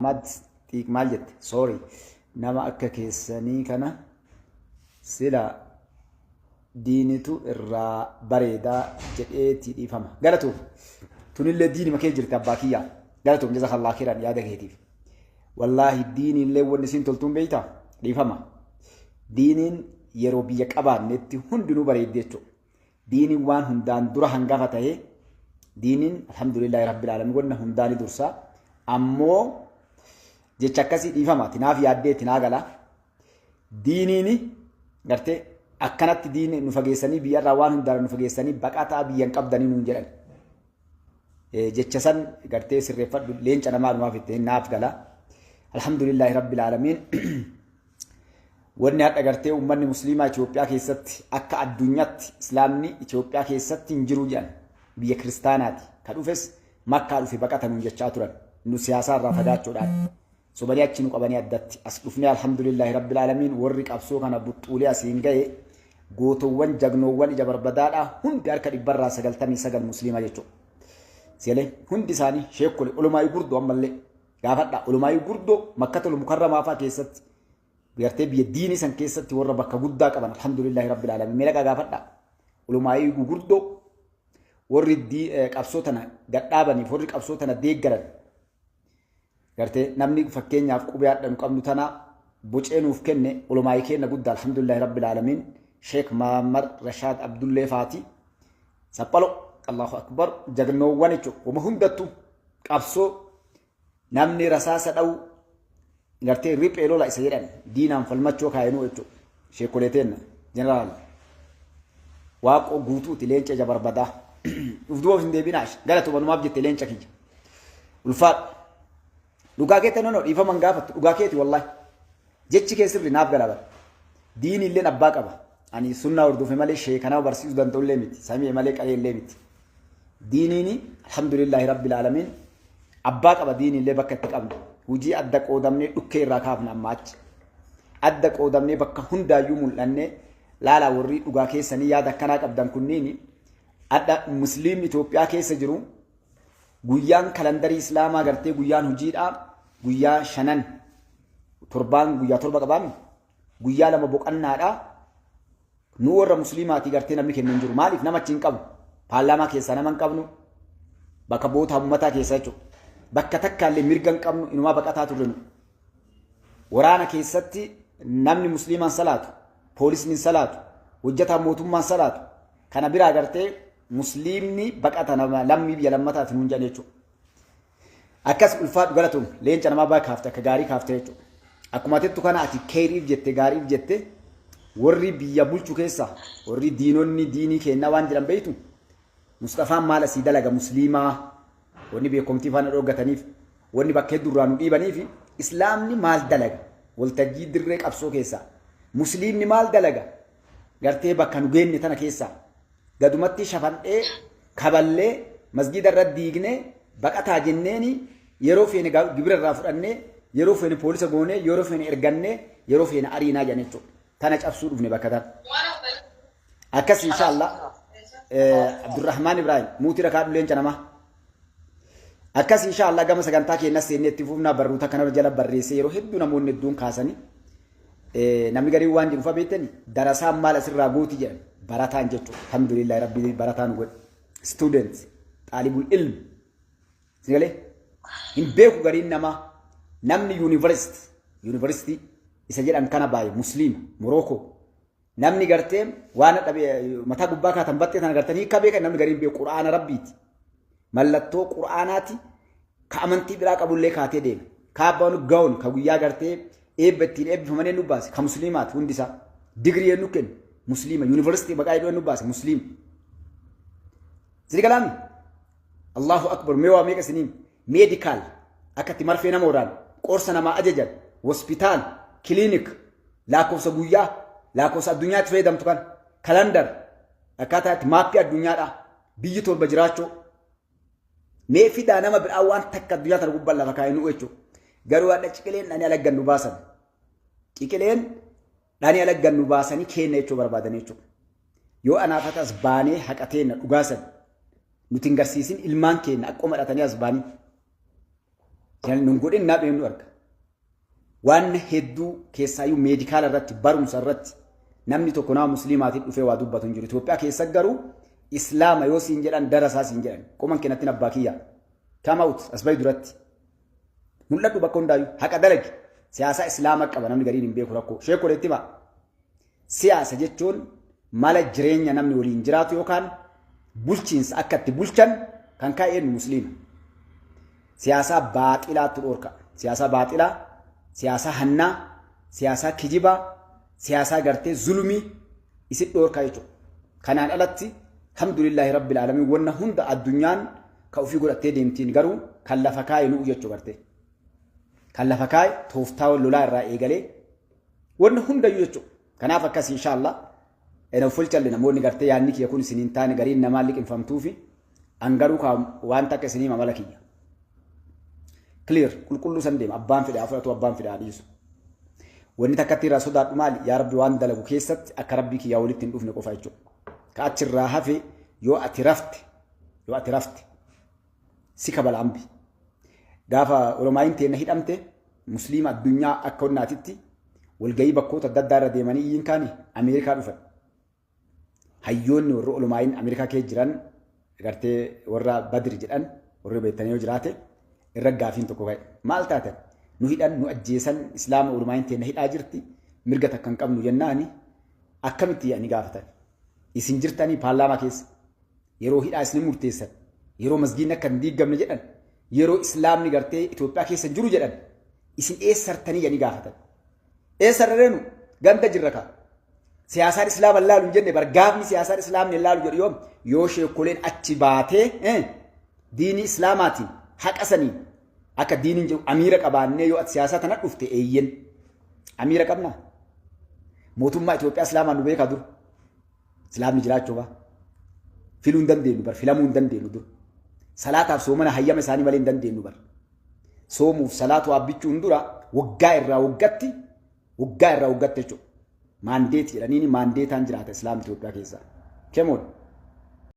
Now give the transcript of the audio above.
Ahmad xiiq maal jette? Sorry. Nama akka keessanii kana sila diinitu irraa bareedaa jedheeti dhiifama. Galatuuf. Tunillee diinima kee jirti abbaa kiyyaa. Galatuuf, jazakallah khairan yaada keetiif. Wallaahi, diiniillee wanni isiin toltuun beeytaa? Dhiifama. Diiniin yeroo biyya qabaannetti hundinuu bareeddi jechuudha. Diiniin waan hundaan dura hangafa ta'ee, diiniin alhamdulillahi rabbil alamin wanna hundaani dursa. Ammoo jecha akkasii dhiifama tinaaf yaaddee tinaa gala. Diiniin gartee akkanatti diini nu fageessanii, biyyarraa waan hundaan nu fageessanii, baqataa biyyan qabdanii nuun jedhan. Jecha san gartee sirreeffadhu, leenca namaa numaaf itti naaf gala. Alhamdulillahi rabbil alamin. Wanni hadha gartee uummanni musliimaa Itoophiyaa keessatti, akka addunyaatti islaamni Itoophiyaa keessatti hin jiru jedhan, biyya kiristaanaati. Ka dhufes Makkaa dhufe baqatanuun jechaa turan. Nu siyaasaa irraa fagaachuudhaan. Sobanii achi nu qabanii addatti. As dhufnee, alhamdulillahi rabbil alamiin, warri qabsoo kana buxxuulee asiin ga'e, gootowwan jagnoowwan ija barbadaadhaa hundi harka 99% musliima jechuudha. Seelee hundi isaanii sheekole olumaayii gurdoo ammallee gaafadha, olumaayii gurdoo Makkatul Mukarramaa fa'aa keessatti gartee biyya diinii san keessatti warra bakka guddaa qaban, alhamdulillahi rabbil alamin, mee dhaqaa gaafadha. Olumaayii gurguddoo warri qabsoo tana gadhaabaniif, warri qabsoo tana deeggaran, gartee namni fakkeenyaaf qubee hadha nu qabnu tana bocee nuuf kenne olumaayii kenna guddaa, alhamdulillahi rabbil alamin, Sheek Mahammad Rashaad Abdullee faati saphalo, Allahu akbar, jagnoowwan jechuudha. Wama hundattu qabsoo namni rasaasa dha'u gartee riphee lola isa jedhan diinaan falmachoo kaayinuu jechuudha. Sheekolee teenna jeneraal Waaqoo Guutuuti, leenca ija barbadaa. Uf duuba hin deebinaa, galatooma numaaf jette, leenca kiyya. Ulfaadhu. Dhugaa keetti nono dhiifama hin gaafattu, dhugaa keeti wallahi. Jechi kee sirri naaf gala bara. Diini illeen abbaa qaba. Ani sunnaa hordofe malee sheekanaa barsiisuu danda'u illee miti. Samii malee qaree illee miti. Diiniini alhamdulillahi rabbil alamin abbaa qaba, diini illee bakka itti qabna. Hujii adda qoodamnee dhukkee irraa kaafna amma achi. Adda qoodamnee bakka hundaayyuu mul'annee laalaa, warri dhugaa keessanii yaada akkanaa qabdan kunniini adda musliimni Itoophiyaa keessa jiru guyyaan kalandarii islaamaa gartee guyyaan hojiidhaa guyyaa shanan, torbaan guyyaa 7 qabaami, guyyaa 2 boqannaadha. Nu warra musliimaatii gartee namni kennu hin jiru. Maaliif? Nama achi hin qabnu, paarlaamaa keessaa nama hin qabnu, bakka bu'oota uummataa keessaa jechuudha. Bakka takkaallee mirga hin qabnu, inumaa baqataa turre. Nu waraana keessatti namni musliimaan salaatu, poolisni hin salaatu, hojjetaan mootummaan salaatu. Kana biraa gartee musliimni baqata, nama lammii biyya lammataati nuun jedhan jechuudha. Akkas, ulfaadhu, galatoom, leenca namaa, baay'ee kaafte, akka gaarii kaafte jechuudha. Akkuma tettu kana ati keeriif jette, gaariif jette, warri biyya bulchu keessa warri diinonni diinii kennaa waan jedhan beektu, Mustafaan maal asii dalaga musliimaa, wanni beekumtii faana dhooggataniif, wanni bakka hedduurraa nu dhiibaniif, islaamni maal dalaga waltajjii dirree qabsoo keessaa, musliimni maal dalaga gartee bakka nu geenne tana keessaa gadumatti shafandhee kaballee masgiida irra diignee baqataa jenneeni, yeroo feene gibira irraa fudhannee, yeroo feene poolisa goonee, yeroo feene ergannee, yeroo feene ariinaa jedhan jechuudha. Tana cabsuu dhufne bakka tana. Akkas, inshallah. Abdurrahmaan Ibrahim muutii rakaa leenca namaa. Akkas, inshallah, gama sagantaa keenyas seennee itti fufnaa. Barruuta kana jala barreessee yeroo hedduu namoonni hedduun kaasanii, namni gariin waan jedhu fa beektani, darasaan maal asirraa gooti jedhan, barataan jechuudha. Alhamdulillah, rabbi barataa nu godhe. Student, xaalibul ilm. Sigalee hin beeku gariin namaa, namni yuunivarsiitii isa jedhan kana baay'ee musliima Morookoo. Namni gartee waan dhabe mataa gubbaa kaatan baxxee tana gartanii hiika beekan, namni gariin beeku, quraana rabbiiti. Mallattoo quraanaati, ka amantii biraa qabullee kaatee deema. Kaabbaan ga'uun ka guyyaa gartee eebba ittiin eebbifamanii nu baase ka musliimaati hundi isaa. Digirii nu kennu musliima, yuunivarsiitii maqaa jedhu nu baase musliima. Sini galaami? Allahu akbar, mee waa meeqa isiniin medical akka itti marfee nama waraanu, qorsa namaa ajajan, hospitaal, clinic, lakkoofsa guyyaa, lakkoofsa addunyaatti fayyadamtu kan calendar, akkaataa itti maappii addunyaadha, biyyi 7 jiraachuu, mee fidaa nama biraa waan takka addunyaa tana gubbaan lafa kaa'ee nu jechuudha. Garuu hadha ciqileen dhanii alaggan nu baasan. Ciqileen dhanii alaggan nu baasanii kenna jechuu barbaadan jechuudha. Yoo anaafata as baanee haqa teenna dhugaasan nuti hin garsiisin, ilmaan keenya akkuma dhaqanii as baanii. Nun godhin naaf eenyu arga. Waan hedduu keessaayyuu medical irratti, barumsa irratti namni tokko nama musliimaatiin dhufee waa dubbatu hin jiru. Itoophiyaa keessa garuu islaama yoo siin jedhan, darasaa siin jedhan, qoman kennattiin abbaa kiyyaa. Come out, as bahi duratti. Mul'adhu bakka hundaayyuu, haqa dalagi. Siyaasa islaama qaba namni gariin hin beeku rakkoo. Sheekoleetti hima. Siyaasa jechuun mala jireenya namni waliin jiraatu yookaan bulchiinsa akka itti bulchan kan kaa'een musliima. Siyaasaa baaxilaatu dhoorka. Siyaasaa baaxilaa, siyaasaa hannaa, siyaasaa kijibaa, siyaasaa gartee zulmii isin dhoorkaa jechuudha. Kanaan alatti alhamdulillaahi rabbil aalamiin, wanna hunda addunyaan ka ofii godhattee deemtiin, garuu kan lafa kaa'e nu'u jechuu gartee. Kan lafa kaa'e tooftaa lolaa irraa eegalee wanna hundayyuu jechuudha. Kanaaf akkas inshaallah ena fulchalle namoonni gartee yaadni kiyya kun isiniin taane, gariin namaa liqinfamtuufi an garuu waan takka isinii mamala kiyya. Clear, qulqulluu san deema, abbaan fedhe haa fudhatu, abbaan fedhe haa dhiisu. Wanni takkatti irraa sodaadhu maali? Yaa Rabbi, waan dalagu keessatti akka Rabbii kiyyaa walitti hin dhufne qofa jechuudha. Ka achirraa hafe yoo ati rafte si kabala ambi. Gaafa Oromaayin teenna hidhamte, musliima addunyaa akka onnaatitti walgahii bakkoota adda addaa irra deemanii iyyiin kaani Ameerikaa dhufan. Hayyoonni warra olomaayin Ameerikaa keessa jiran gartee warra Badri jedhan, warri beektanii yoo jiraate, irra gaafiin tokko ka'e. Maal taatan? Nu hidhan, nu ajjeesan, islaama olomaayin teenna hidhaa jirti, mirga takka hin qabnu jennaani akkamitti ani gaafatan. Isin jirtanii paarlaamaa keessa yeroo hidhaa isin murteessan, yeroo masgiidni akka hin diigamne jedhan, yeroo islaamni gartee Itoophiyaa keessa jiru jedhan, isin eessartanii jedhanii gaafatan. Eessarreenu ganda jirra kaa. Siyaasaan islaama laalu hin jenne bar. Gaafni siyaasaan islaamni laalu jedhu yoom? Yoo sheekoleen achi baatee diinii islaamaatiin haqa saniin akka diiniin jedhu amiira qabaannee yoo ati siyaasaa tana dhufte, eeyyen. Amiira qabnaa? Mootummaa Itoophiyaa islaamaan nu beekaa dur. Islaamni jiraachuu baa. Filuu hin dandeenyu bar, filamuu hin dandeenyu dur. Salaataaf soomana hayyama isaanii malee hin dandeenyu bar. Soomuuf salaatu waabbichuun dura waggaa irraa waggatti, waggaa irraa waggatti jechuudha. Mandate jedhaniini, mandateaan jiraata islaam Itoophiyaa keessa. Come on.